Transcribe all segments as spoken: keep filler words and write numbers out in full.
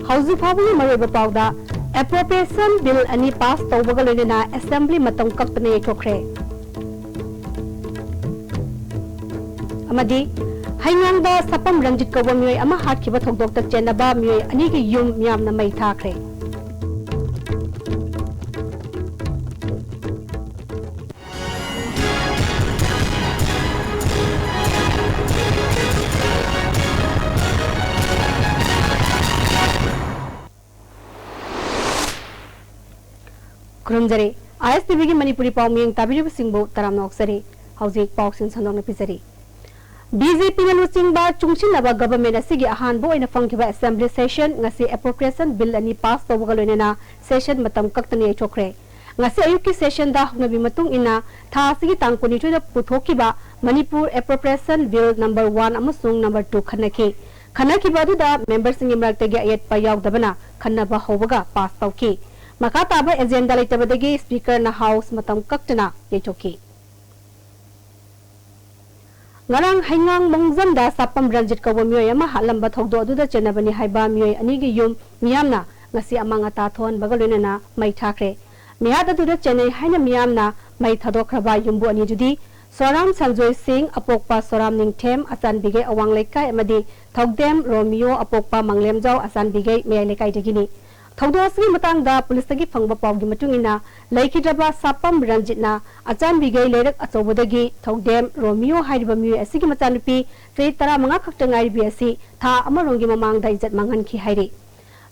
ꯍꯧꯖꯤꯛ ꯐꯥꯎꯕꯒꯤ ꯃꯔꯨꯑꯣꯏꯕ ꯄꯥꯎꯗ, ꯑꯦꯄ꯭ꯔꯣꯄ꯭ꯔꯤꯌꯦꯁꯟ ꯕꯤꯜ ꯑꯅꯤ ꯄꯥꯁ ꯇꯧꯕꯒ ꯂꯣꯏꯅꯅ ꯑꯦꯁꯦꯝꯕ꯭ꯂꯤ ꯃꯇꯝ ꯀꯛꯇꯅ ꯌꯩꯊꯣꯛꯈ꯭ꯔꯦ꯫ ꯑꯃꯗꯤ ꯍꯩꯉꯥꯡꯗ ꯁꯥꯄꯝ ꯔꯟꯖꯤꯠ ꯀꯧꯕ ꯃꯤꯑꯣꯏ ꯑꯃ ꯍꯥꯠꯈꯤꯕ ꯊꯧꯗꯣꯛꯇ ꯆꯦꯟꯅꯕ ꯃꯤꯑꯣꯏ ꯑꯅꯤꯒꯤ ꯌꯨꯝ ꯃꯤꯌꯥꯝꯅ ꯃꯩ ꯊꯥꯈ꯭ꯔꯦ꯫ ꯈꯨꯔꯨꯝꯖꯔꯤ꯫ ꯑꯥꯏ ꯑꯦꯁ ꯇꯤ ꯚꯤꯒꯤ ꯃꯅꯤꯄꯨꯔꯤ ꯄꯥꯎ ꯃꯤꯌꯦꯡ ꯇꯥꯕꯤꯔꯤꯕꯁꯤꯡꯕꯨ ꯇꯔꯥꯝꯅ ꯑꯣꯛꯆꯔꯤ꯫ ꯍꯧꯖꯤꯛ ꯄꯥꯎꯁꯤꯡ ꯁꯟꯗꯣꯛꯅ ꯄꯤꯖꯔꯤ꯫ ꯕꯤ ꯖꯦ ꯄꯤꯅ ꯂꯨꯆꯤꯡꯕ ꯆꯨꯡꯁꯤꯟꯅꯕ ꯒꯚꯔꯟꯃꯦꯟꯠ ꯑꯁꯤꯒꯤ ꯑꯍꯥꯟꯕ ꯑꯣꯏꯅ ꯐꯝꯈꯤꯕ ꯑꯦꯁꯦꯝꯕ꯭ꯂꯤ ꯁꯦꯁꯟ ꯉꯁꯤ ꯑꯦꯄ꯭ꯔꯣꯄ꯭ꯔꯤꯌꯦꯁꯟ ꯕꯤꯜ ꯑꯅꯤ ꯄꯥꯁ ꯇꯧꯕꯒ ꯂꯣꯏꯅꯅ ꯁꯦꯁꯟ ꯃꯇꯝ ꯀꯛꯇꯅ ꯌꯩꯊꯣꯛꯈ꯭ꯔꯦ꯫ ꯉꯁꯤ ꯑꯌꯨꯛꯀꯤ ꯁꯦꯁꯟꯗ ꯍꯧꯅꯕꯤ ꯃꯇꯨꯡ ꯏꯟꯅ ꯊꯥ ꯑꯁꯤꯒꯤ ꯇꯥꯡ ꯀꯨꯟꯅꯤꯊꯣꯏꯗ ꯄꯨꯊꯣꯛꯈꯤꯕ ꯃꯅꯤꯄꯨꯔ ꯑꯦꯄ꯭ꯔꯣꯄ꯭ꯔꯤꯌꯦꯁꯟ ꯕꯤꯜ ꯅꯝꯕꯔ ꯋꯥꯟ ꯑꯃꯁꯨꯡ ꯅꯝꯕꯔ ꯇꯨ ꯈꯟꯅꯈꯤ꯫ ꯈꯟꯅꯈꯤꯕ ꯑꯗꯨꯗ ꯃꯦꯝꯕꯔꯁꯤꯡꯒꯤ ꯃꯔꯛꯇꯒꯤ ꯑꯌꯦꯠꯄ ꯌꯥꯎꯗꯕꯅ ꯈꯟꯅꯕ ꯍꯧꯕꯒ ꯄꯥꯁ ꯇꯧꯈꯤ꯫ ꯃꯈꯥ ꯇꯥꯕ ꯑꯦꯖꯦꯟꯗꯥ ꯂꯩꯇꯕꯗꯒꯤ ꯁ꯭ꯄꯤꯀꯔꯅ ꯍꯥꯎꯁ ꯃꯇꯝ ꯀꯛꯇꯅ ꯌꯩꯊꯣꯛꯈꯤ꯫ ꯉꯔꯥꯡ ꯍꯩꯉꯥꯡ ꯃꯣꯡꯖꯝꯗ ꯁꯥꯄꯝ ꯔꯟꯖꯤꯠ ꯀꯧꯕ ꯃꯤꯑꯣꯏ ꯑꯃ ꯍꯥꯠꯂꯝꯕ ꯊꯧꯗꯣꯛ ꯑꯗꯨꯗ ꯆꯦꯟꯅꯕꯅꯤ ꯍꯥꯏꯕ ꯃꯤꯑꯣꯏ ꯑꯅꯤꯒꯤ ꯌꯨꯝ ꯃꯤꯌꯥꯝꯅ ꯉꯁꯤ ꯑꯃꯥꯡ ꯑꯇꯥ ꯊꯣꯛꯍꯟꯕꯒ ꯂꯣꯏꯅꯅ ꯃꯩ ꯊꯥꯈ꯭ꯔꯦ꯫ ꯃꯤꯍꯥꯠ ꯑꯗꯨꯗ ꯆꯦꯟꯅꯩ ꯍꯥꯏꯅ ꯃꯤꯌꯥꯝꯅ ꯃꯩ ꯊꯥꯗꯣꯛꯈ꯭ꯔꯕ ꯌꯨꯝꯕꯨ ꯑꯅꯤꯗꯨꯗꯤ ꯁꯣꯔꯥꯝ ꯁꯟꯖꯣꯏ ꯁꯤꯡ, ꯑꯄꯣꯛꯄ ꯁꯣꯔꯥꯝ ꯅꯤꯡꯊꯦꯝ, ꯑꯆꯥꯟꯕꯤꯒꯩ ꯑꯋꯥꯡ ꯂꯩꯀꯥꯏ, ꯑꯃꯗꯤ ꯊꯧꯗꯦꯝ ꯔꯣꯃꯤꯌꯣ, ꯑꯄꯣꯛꯄ ꯃꯪꯂꯦꯝꯖꯥꯎ, ꯑꯆꯥꯟꯕꯤꯒꯩ ꯃꯌꯥꯏ ꯂꯩꯀꯥꯏꯗꯒꯤꯅꯤ꯫ ꯊꯧꯗꯣꯛ ꯑꯁꯤꯒꯤ ꯃꯇꯥꯡꯗ ꯄꯨꯂꯤꯁꯇꯒꯤ ꯐꯪꯕ ꯄꯥꯎꯒꯤ ꯃꯇꯨꯡ ꯏꯟꯅ, ꯂꯩꯈꯤꯗ꯭ꯔꯕ ꯁꯥꯄꯝ ꯔꯟꯖꯤꯠꯅ ꯑꯆꯥꯟꯕꯤꯒꯩ ꯂꯩꯔꯛ ꯑꯆꯧꯕꯗꯒꯤ ꯊꯧꯗꯦꯝ ꯔꯣꯃꯤꯌꯣ ꯍꯥꯏꯔꯤꯕ ꯃꯤꯑꯣꯏ ꯑꯁꯤꯒꯤ ꯃꯆꯥꯅꯨꯄꯤ ꯆꯍꯤ ꯇꯔꯥꯃꯉꯥ ꯈꯛꯇ ꯉꯥꯏꯔꯤꯕꯤ ꯑꯁꯤ ꯊꯥ ꯑꯃꯔꯣꯝꯒꯤ ꯃꯃꯥꯡꯗ ꯏꯖꯠ ꯃꯥꯡꯍꯟꯈꯤ ꯍꯥꯏꯔꯤ꯫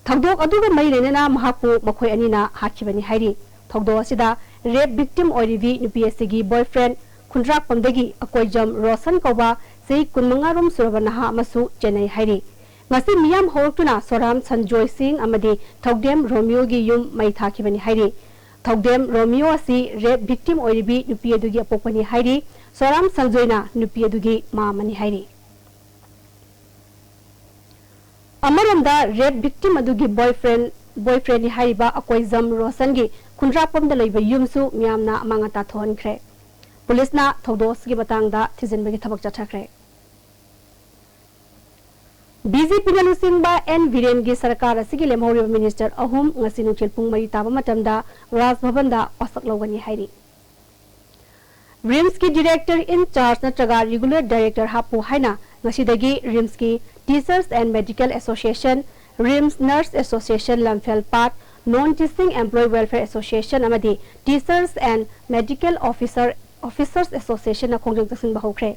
ꯊꯧꯗꯣꯛ ꯑꯗꯨꯒ ꯃꯔꯤ ꯂꯩꯅꯅ ꯃꯍꯥꯛꯄꯨ ꯃꯈꯣꯏ ꯑꯅꯤꯅ ꯍꯥꯠꯈꯤꯕꯅꯤ ꯍꯥꯏꯔꯤ꯫ ꯊꯧꯗꯣꯛ ꯑꯁꯤꯗ ꯔꯦꯞ ꯚꯤꯛꯇꯤꯝ ꯑꯣꯏꯔꯤꯕꯤ ꯅꯨꯄꯤ ꯑꯁꯤꯒꯤ ꯕꯣꯏꯐ꯭ꯔꯦꯟ ꯈꯨꯟꯗ꯭ꯔꯥꯛꯄꯝꯗꯒꯤ ꯑꯀꯣꯏꯖꯝ ꯔꯣꯁꯟ ꯀꯧꯕ ꯆꯍꯤ ꯀꯨꯟꯃꯉꯥ ꯔꯣꯝ ꯁꯨꯔꯕ ꯅꯍꯥ ꯑꯃꯁꯨ ꯆꯦꯟꯅꯩ ꯍꯥꯏꯔꯤ꯫ ꯉꯁꯤ ꯃꯤꯌꯥꯝ ꯍꯧꯔꯛꯇꯨꯅ ꯁꯣꯔꯥꯝ ꯁꯟꯖꯣꯏ ꯁꯤꯡ ꯑꯃꯗꯤ ꯊꯧꯗꯦꯝ ꯔꯣꯃꯤꯌꯣꯒꯤ ꯌꯨꯝ ꯃꯩ ꯊꯥꯈꯤꯕꯅꯤ ꯍꯥꯏꯔꯤ꯫ ꯊꯧꯗꯦꯝ ꯔꯣꯃꯤꯌꯣ ꯑꯁꯤ ꯔꯦꯞ ꯚꯤꯛꯇꯤꯝ ꯑꯣꯏꯔꯤꯕꯤ ꯅꯨꯄꯤ ꯑꯗꯨꯒꯤ ꯑꯄꯣꯛꯄꯅꯤ ꯍꯥꯏꯔꯤ꯫ ꯁꯣꯔꯥꯝ ꯁꯟꯖꯣꯏꯅ ꯅꯨꯄꯤ ꯑꯗꯨꯒꯤ ꯃꯥꯝꯃꯅꯤ ꯍꯥꯏꯔꯤ꯫ ꯑꯃꯔꯣꯝꯗ ꯔꯦꯞ ꯚꯤꯛꯇꯤꯝ ꯑꯗꯨꯒꯤ ꯕꯣꯏꯐ꯭ꯔꯦꯟ, ꯕꯣꯏꯐ꯭ꯔꯦꯟꯅꯤ ꯍꯥꯏꯔꯤꯕ ꯑꯀꯣꯏꯖꯝ ꯔꯣꯁꯟꯒꯤ ꯈꯨꯟꯗ꯭ꯔꯥꯛꯄꯝꯗ ꯂꯩꯕ ꯌꯨꯝꯁꯨ ꯃꯤꯌꯥꯝꯅ ꯑꯃꯥꯡ ꯑꯇꯥ ꯊꯣꯛꯍꯟꯈ꯭ꯔꯦ꯫ ꯄꯨꯂꯤꯁꯅ ꯊꯧꯗꯣꯛ ꯑꯁꯤꯒꯤ ꯃꯇꯥꯡꯗ ꯊꯤꯖꯤꯟꯕꯒꯤ ꯊꯕꯛ ꯆꯠꯊꯈ꯭ꯔꯦ꯫ ꯕꯤ ꯖꯦ ꯄꯤꯅ ꯂꯨꯆꯤꯡꯕ ꯑꯦꯟ ꯕꯤꯔꯦꯟꯒꯤ ꯁꯔꯀꯥꯔ ꯑꯁꯤꯒꯤ ꯂꯦꯝꯍꯧꯔꯤꯕ ꯃꯤꯅꯤꯁꯇꯔ ꯑꯍꯨꯝ ꯉꯁꯤ ꯅꯨꯡꯊꯤꯜ ꯄꯨꯡ ꯃꯔꯤ ꯇꯥꯕ ꯃꯇꯝꯗ ꯔꯥꯖ ꯚꯕꯟꯗ ꯋꯥꯁꯛ ꯂꯧꯒꯅꯤ ꯍꯥꯏꯔꯤ꯫ ꯔꯤꯝꯁꯀꯤ ꯗꯤꯔꯦꯛꯇꯔ ꯏꯟ ꯆꯥꯔꯖ ꯅꯠꯇ꯭ꯔꯒ ꯔꯤꯒꯨꯂꯔ ꯗꯥꯏꯔꯦꯛꯇꯔ ꯍꯥꯞꯄꯨ ꯍꯥꯏꯅ ꯉꯁꯤꯗꯒꯤ ꯔꯤꯝꯁꯀꯤ Teachers and Medical Association, RIMS Nurse Association ꯂꯝꯐꯦꯜ ꯄꯥꯠ, Non Teaching Employee Welfare Association ꯑꯃꯗꯤ Teachers and Medical Officer, Officers Associationꯅ ꯈꯣꯡꯖꯪ ꯆꯪꯁꯤꯟꯕ ꯍꯧꯈ꯭ꯔꯦ꯫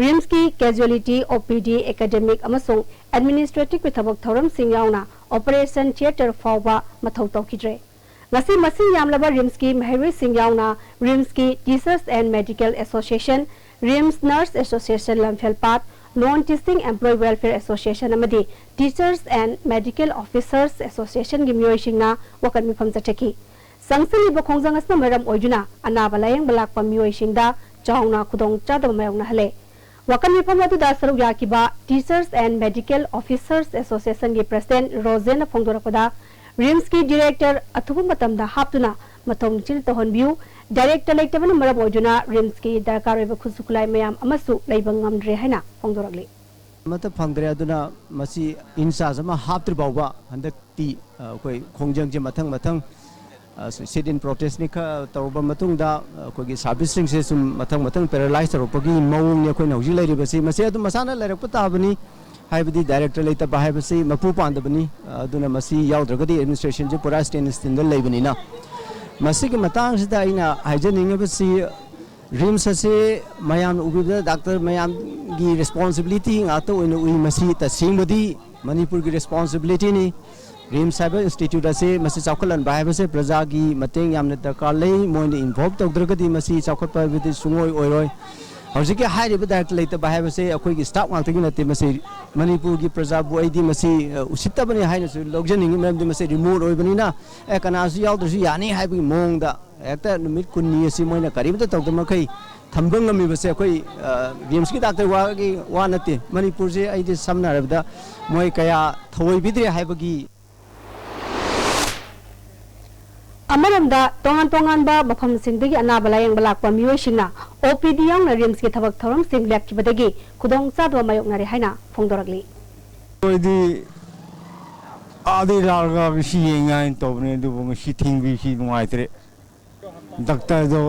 ꯔꯤꯝꯁꯀꯤ casualty, ꯑꯣ ꯄꯤ ꯗꯤ, academic ꯑꯃꯁꯨꯡ administrativeꯀꯤ ꯊꯕꯛ ꯊꯧꯔꯝꯁꯤꯡ ꯌꯥꯎꯅ operation theatre ꯐꯥꯎꯕ ꯃꯊꯧ ꯇꯧꯈꯤꯗ꯭ꯔꯦ꯫ ꯉꯁꯤ ꯃꯁꯤꯡ ꯌꯥꯝꯂꯕ ꯔꯤꯝꯁꯀꯤ ꯃꯍꯩꯔꯣꯏꯁꯤꯡ ꯌꯥꯎꯅ ꯔꯤꯝꯁꯀꯤ Teachers and Medical Association, RIMS Nurse Association ꯂꯝꯐꯦꯜ ꯄꯥꯠ, Non Teaching Employee Welfare Association ꯑꯃꯗꯤ Teachers and Medical Officers Associationꯒꯤ ꯃꯤꯑꯣꯏꯁꯤꯡꯅ ꯋꯥꯀꯠ ꯃꯤꯐꯝ ꯆꯠꯊꯈꯤ꯫ ꯆꯪꯁꯤꯜꯂꯤꯕ ꯈꯣꯡꯖꯪ ꯑꯁꯤꯅ ꯃꯔꯝ ꯑꯣꯏꯗꯨꯅ ꯑꯅꯥꯕ ꯂꯥꯌꯦꯡꯕ ꯂꯥꯛꯄ ꯃꯤꯑꯣꯏꯁꯤꯡꯗ ꯆꯥꯎꯅ ꯈꯨꯗꯣꯡꯆꯥꯗꯕ ꯃꯥꯌꯣꯛꯅꯍꯜꯂꯦ꯫ ꯋꯥꯀꯠ ꯃꯤꯐꯝ ꯑꯗꯨꯗ ꯁꯔꯨꯛ ꯌꯥꯈꯤꯕ Teachers and Medical Officers Associationꯒꯤ President ꯔꯣꯖꯦꯟꯅ ꯐꯣꯡꯗꯣꯔꯛꯄꯗ, ꯔꯤꯝꯁꯀꯤ ꯗꯤꯔꯦꯛꯇꯔ ꯑꯊꯨꯕ ꯃꯇꯝꯗ ꯍꯥꯞꯇꯨꯅ ꯃꯊꯧ ꯅꯤꯡꯊꯤꯅ ꯇꯧꯍꯟꯕꯤꯌꯨ, ꯗꯥꯏꯔꯦꯛꯇꯔ ꯂꯩꯇꯕꯅ ꯃꯔꯝ ꯑꯣꯏꯗꯨꯅ ꯔꯤꯝꯁꯀꯤ ꯗꯔꯀꯥꯔ ꯑꯣꯏꯕ ꯈꯨꯠꯁꯨ ꯈꯨꯠꯂꯥꯏ ꯃꯌꯥꯝ ꯑꯃꯁꯨ ꯂꯩꯕ ꯉꯝꯗ꯭ꯔꯦ ꯍꯥꯏꯅ ꯐꯣꯡꯗꯣꯔꯛꯂꯤ꯫ ꯑꯃꯠꯇ ꯐꯪꯗ꯭ꯔꯦ꯫ ꯑꯗꯨꯅ ꯃꯁꯤ ꯏꯟꯆꯥꯔꯖ ꯑꯃ ꯍꯥꯞꯇ꯭ꯔꯤ ꯐꯥꯎꯕ ꯍꯟꯗꯛꯇꯤ, ꯑ, ꯑꯩꯈꯣꯏ ꯈꯣꯡꯖꯪꯁꯦ ꯃꯊꯪ ꯃꯊꯪ, ꯑ, sit in protestꯅꯤ ꯈꯔ ꯇꯧꯔꯕ ꯃꯇꯨꯡꯗ, ꯑ, ꯑꯩꯈꯣꯏꯒꯤ ꯁꯥꯔꯚꯤꯁꯁꯤꯡꯁꯦ ꯁꯨꯝ ꯃꯊꯪ ꯃꯊꯪ paralyze ꯇꯧꯔꯛꯄꯒꯤ ꯃꯑꯣꯡꯅꯤ ꯑꯩꯈꯣꯏꯅ ꯍꯧꯖꯤꯛ ꯂꯩꯔꯤꯕꯁꯤ꯫ ꯃꯁꯤ ꯑꯗꯨꯝ ꯃꯁꯥꯅ ꯂꯩꯔꯛꯄ ꯇꯥꯕꯅꯤ, ꯍꯥꯏꯕꯗꯤ ꯗꯥꯏꯔꯦꯛꯇꯔ ꯂꯩꯇꯕ ꯍꯥꯏꯕꯁꯤ ꯃꯄꯨ ꯄꯥꯟꯗꯕꯅꯤ꯫ ꯑ, ꯑꯗꯨꯅ ꯃꯁꯤ ꯌꯥꯎꯗ꯭ꯔꯒꯗꯤ administrationꯁꯦ ꯄꯨꯔꯥ standstillꯗ ꯂꯩꯕꯅꯤꯅ꯫ ꯃꯁꯤꯒꯤ ꯃꯇꯥꯡꯁꯤꯗ ꯑꯩꯅ ꯍꯥꯏꯖꯅꯤꯡꯉꯤꯕꯁꯤ, ꯔꯤꯝꯁ ꯑꯁꯤ ꯃꯌꯥꯝꯅ ꯎꯕꯤꯕꯗ ꯗꯥꯛꯇꯔ ꯃꯌꯥꯝꯒꯤ responsibility ꯉꯥꯛꯇ ꯑꯣꯏꯅ ꯎꯏ꯫ ꯃꯁꯤ ꯇꯁꯦꯡꯕꯗꯤ ꯃꯅꯤꯄꯨꯔꯒꯤ responsibilityꯅꯤ꯫ ꯔꯤꯝꯁ ꯍꯥꯏꯕ institute ꯑꯁꯤ ꯃꯁꯤ ꯆꯥꯎꯈꯠꯍꯟꯕ ꯍꯥꯏꯕꯁꯦ ꯄ꯭ꯔꯖꯥꯒꯤ ꯃꯇꯦꯡ ꯌꯥꯝꯅ ꯗꯔꯀꯥꯔ ꯂꯩ꯫ ꯃꯣꯏꯅ involve ꯇꯧꯗ꯭ꯔꯒꯗꯤ ꯃꯁꯤ ꯆꯥꯎꯈꯠꯄ ꯍꯥꯏꯕꯗꯤ ꯁꯨꯡꯑꯣꯏ ꯑꯣꯏꯔꯣꯏ꯫ ꯍꯧꯖꯤꯛꯀꯤ ꯍꯥꯏꯔꯤꯕ ꯗꯥꯏꯔꯦꯛꯇꯔ ꯂꯩꯇꯕ ꯍꯥꯏꯕꯁꯦ ꯑꯩꯈꯣꯏꯒꯤ staff ꯉꯥꯛꯇꯒꯤ ꯅꯠꯇꯦ, ꯃꯁꯤ ꯃꯅꯤꯄꯨꯔꯒꯤ ꯄ꯭ꯔꯖꯥꯕꯨ ꯑꯩꯗꯤ ꯃꯁꯤ, ꯑ, ꯎꯁꯤꯠꯇꯕꯅꯤ ꯍꯥꯏꯅꯁꯨ ꯂꯧꯖꯅꯤꯡꯉꯤ꯫ ꯃꯔꯝꯗꯤ ꯃꯁꯤ remote ꯑꯣꯏꯕꯅꯤꯅ, ꯑꯦ, ꯀꯅꯥꯁꯨ ꯌꯥꯎꯗ꯭ꯔꯁꯨ ꯌꯥꯅꯤ ꯍꯥꯏꯕꯒꯤ ꯃꯑꯣꯡꯗ ꯍꯦꯛꯇ ꯅꯨꯃꯤꯠ ꯀꯨꯟꯅꯤ ꯑꯁꯤ ꯃꯣꯏꯅ ꯀꯔꯤꯝꯇ ꯇꯧꯗꯕ ꯃꯈꯩ ꯊꯝꯕ ꯉꯝꯃꯤꯕꯁꯦ ꯑꯩꯈꯣꯏ, ꯑ, ꯔꯤꯝꯁꯀꯤ ꯗꯥꯛꯇꯔ ꯋꯥꯒꯤ ꯋꯥ ꯅꯠꯇꯦ꯫ ꯃꯅꯤꯄꯨꯔꯁꯦ ꯑꯩꯗꯤ ꯁꯝꯅ ꯍꯥꯏꯔꯕꯗ ꯃꯣꯏ ꯀꯌꯥ ꯊꯑꯣꯏꯕꯤꯗ꯭ꯔꯦ ꯍꯥꯏꯕꯒꯤ꯫ ꯑꯃꯔꯣꯝꯗ, ꯇꯣꯉꯥꯟ ꯇꯣꯉꯥꯟꯕ ꯃꯐꯝꯁꯤꯡꯗꯒꯤ ꯑꯅꯥꯕ ꯂꯥꯌꯦꯡꯕ ꯂꯥꯛꯄ ꯃꯤꯑꯣꯏꯁꯤꯡꯅ ꯑꯣ ꯄꯤ ꯗꯤ ꯌꯥꯎꯅ ꯔꯤꯝꯁꯀꯤ ꯊꯕꯛ ꯊꯧꯔꯝꯁꯤꯡ ꯂꯦꯞꯈꯤꯕꯗꯒꯤ ꯈꯨꯗꯣꯡꯆꯥꯗꯕ ꯃꯥꯌꯣꯛꯅꯔꯦ ꯍꯥꯏꯅ ꯐꯣꯡꯗꯣꯔꯛꯂꯤ꯫ ꯑꯩꯈꯣꯏꯗꯤ ꯑꯥꯗꯩ ꯂꯥꯛꯑꯒ ꯉꯁꯤ ꯌꯦꯡꯉꯦ ꯍꯥꯏꯅ ꯇꯧꯕꯅꯦ, ꯑꯗꯨꯕꯨ ꯉꯁꯤ ꯊꯤꯡꯕꯤꯁꯤ ꯅꯨꯡꯉꯥꯏꯇ꯭ꯔꯦ꯫ ꯗꯥꯛꯇꯔꯗꯣ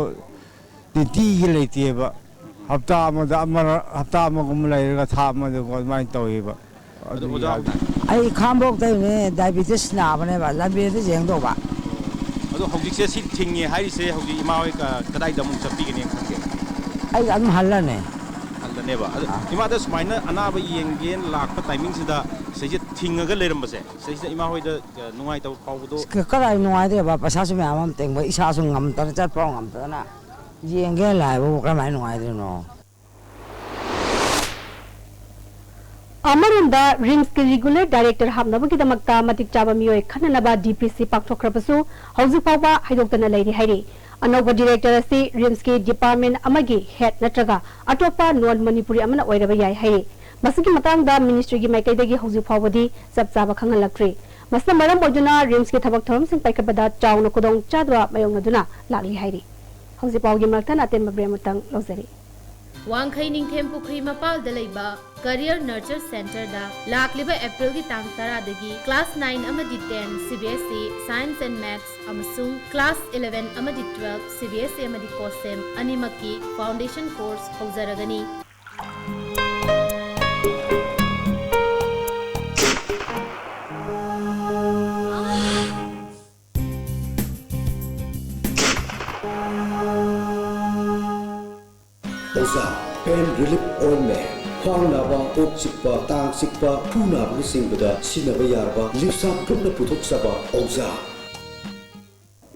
ꯅꯨꯡꯇꯤꯒꯤ ꯂꯩꯇꯦꯕ, ꯍꯞꯇꯥ ꯑꯃꯗ ꯑꯃꯔꯛ, ꯍꯞꯇꯥ ꯑꯃꯒꯨꯝꯕ ꯂꯩꯔꯒ ꯊꯥ ꯑꯃꯗꯀꯣ ꯑꯗꯨꯃꯥꯏꯅ ꯇꯧꯋꯦꯕ꯫ ꯑꯗꯨ ꯑꯗꯨ ꯑꯣꯖꯥ ꯌꯥꯗꯦ꯫ ꯑꯩ ꯈꯥꯡꯕꯣꯛꯇꯩꯅꯦ, ꯗꯥꯏꯕꯤꯇꯤꯁ ꯅꯥꯕꯅꯦꯕ, ꯂꯝꯕꯦꯜꯗ ꯌꯦꯡꯗꯧꯕ꯫ ꯑꯗꯣ ꯍꯧꯖꯤꯛꯁꯦ ꯁꯤ ꯊꯤꯡꯉꯦ ꯍꯥꯏꯔꯤꯁꯦ ꯍꯧꯖꯤꯛ ꯏꯃꯥ ꯍꯣꯏ ꯀ-, ꯀꯗꯥꯏꯗ ꯑꯃꯨꯛ ꯆꯠꯄꯤꯒꯅꯤ ꯈꯟꯒꯦ? ꯑꯩ ꯑꯗꯨꯝ ꯍꯜꯂꯅꯤ꯫ ꯍꯜꯂꯅꯦꯕ꯫ ꯑꯗꯣ ꯏꯃꯥꯗ ꯁꯨꯃꯥꯏꯅ ꯑꯅꯥꯕ ꯌꯦꯡꯒꯦꯅ ꯂꯥꯛꯄ ꯇꯥꯏꯃꯤꯡꯁꯤꯗ ꯁꯤꯁꯦ ꯊꯤꯡꯉꯒ ꯂꯩꯔꯝꯕꯁꯦ, ꯁꯤꯁꯤꯗ ꯏꯃꯥ ꯍꯣꯏꯗ, ꯑ, ꯅꯨꯡꯉꯥꯏꯇꯕ ꯐꯥꯎꯕꯗꯣ? ꯀ-, ꯀꯗꯥꯏ ꯅꯨꯡꯉꯥꯏꯗꯣꯏꯕ? ꯄꯩꯁꯥꯁꯨ ꯃꯌꯥꯝ ꯑꯃ ꯇꯤꯡꯕ, ꯏꯁꯥꯁꯨ ꯉꯝꯗꯅ, ꯆꯠꯄ ꯉꯝꯗꯅ ꯌꯦꯡꯒꯦꯅ ꯂꯥꯛꯑꯦꯕꯨ ꯀꯔꯝꯍꯥꯏꯅ ꯅꯨꯡꯉꯥꯏꯗꯣꯏꯅꯣ? ꯑꯃꯔꯣꯝꯗ, ꯔꯤꯝꯁꯀꯤ ꯔꯤꯒꯨꯂꯔ ꯗꯥꯏꯔꯦꯛꯇꯔ ꯍꯥꯞꯅꯕꯒꯤꯗꯃꯛꯇ ꯃꯇꯤꯛ ꯆꯥꯕ ꯃꯤꯑꯣꯏ ꯈꯟꯅꯅꯕ ꯗꯤ ꯄꯤ ꯁꯤ ꯄꯥꯡꯊꯣꯛꯈ꯭ꯔꯕꯁꯨ, ꯍꯧꯖꯤꯛ ꯐꯥꯎꯕ ꯍꯥꯏꯗꯣꯛꯇꯅ ꯂꯩꯔꯤ ꯍꯥꯏꯔꯤ꯫ ꯑꯅꯧꯕ ꯗꯤꯔꯦꯛꯇꯔ ꯑꯁꯤ ꯔꯤꯝꯁꯀꯤ ꯗꯤꯄꯥꯔꯠꯃꯦꯟ ꯑꯃꯒꯤ ꯍꯦꯗ ꯅꯠꯇ꯭ꯔꯒ ꯑꯇꯣꯞꯄ ꯅꯣꯟ ꯃꯅꯤꯄꯨꯔꯤ ꯑꯃꯅ ꯑꯣꯏꯔꯕ ꯌꯥꯏ ꯍꯥꯏꯔꯤ꯫ ꯃꯁꯤꯒꯤ ꯃꯇꯥꯡꯗ ꯃꯤꯅꯤꯁꯇ꯭ꯔꯤꯒꯤ ꯃꯥꯏꯀꯩꯗꯒꯤ ꯍꯧꯖꯤꯛ ꯐꯥꯎꯕꯗꯤ ꯆꯞ ꯆꯥꯕ ꯈꯪꯍꯜꯂꯛꯇ꯭ꯔꯤ꯫ ꯃꯁꯤꯅ ꯃꯔꯝ ꯑꯣꯏꯗꯨꯅ ꯔꯤꯝꯁꯀꯤ ꯊꯕꯛ ꯊꯧꯔꯝꯁꯤꯡ ꯄꯥꯏꯈꯠꯄꯗ ꯆꯥꯎꯅ ꯈꯨꯗꯣꯡ ꯆꯥꯗꯕ ꯃꯥꯌꯣꯛꯅꯗꯨꯅ ꯂꯥꯛꯂꯤ ꯍꯥꯏꯔꯤ꯫ ꯍꯧꯖꯤꯛ ꯐꯥꯎꯒꯤ ꯃꯔꯛꯇ ꯅꯥꯇꯦꯟꯕ ꯕ꯭ꯔꯦꯝ ꯑꯃꯇꯪ ꯂꯧꯖꯔꯤ꯫ ꯋꯥꯡꯈꯩ ꯅꯤꯡꯊꯦꯝ ꯄꯨꯈ꯭ꯔꯤ ꯃꯄꯥꯜꯗ ꯂꯩꯕ Career Nurture Centreꯗ ꯂꯥꯛꯂꯤꯕ ꯑꯦꯄ꯭ꯔꯤꯜꯒꯤ ꯇꯥꯡ ꯇꯔꯥꯗꯒꯤ class nine ꯑꯃꯗꯤ ten C B S E Science and Maths ꯑꯃꯁꯨꯡ class eleven ꯑꯃꯗꯤ twelve C B S E ꯑꯃꯗꯤ COSEM ꯑꯅꯤꯃꯛꯀꯤ foundation course ꯍꯧꯖꯔꯒꯅꯤ꯫ ꯑꯣꯖꯥ, pain relief ointment, ꯈ꯭ꯋꯥꯡ ꯅꯥꯕ, ꯀꯣꯛ ꯆꯤꯛꯄ, ꯇꯥꯡ ꯆꯤꯛꯄ, ꯈꯨ ꯅꯥꯕꯅꯆꯤꯡꯕꯗ ꯁꯤꯖꯤꯟꯅꯕ ꯌꯥꯔꯕ ꯂꯤꯞꯁꯥꯞ ꯒ꯭ꯔꯨꯞꯅ ꯄꯨꯊꯣꯛꯆꯕ ꯑꯣꯖꯥ꯫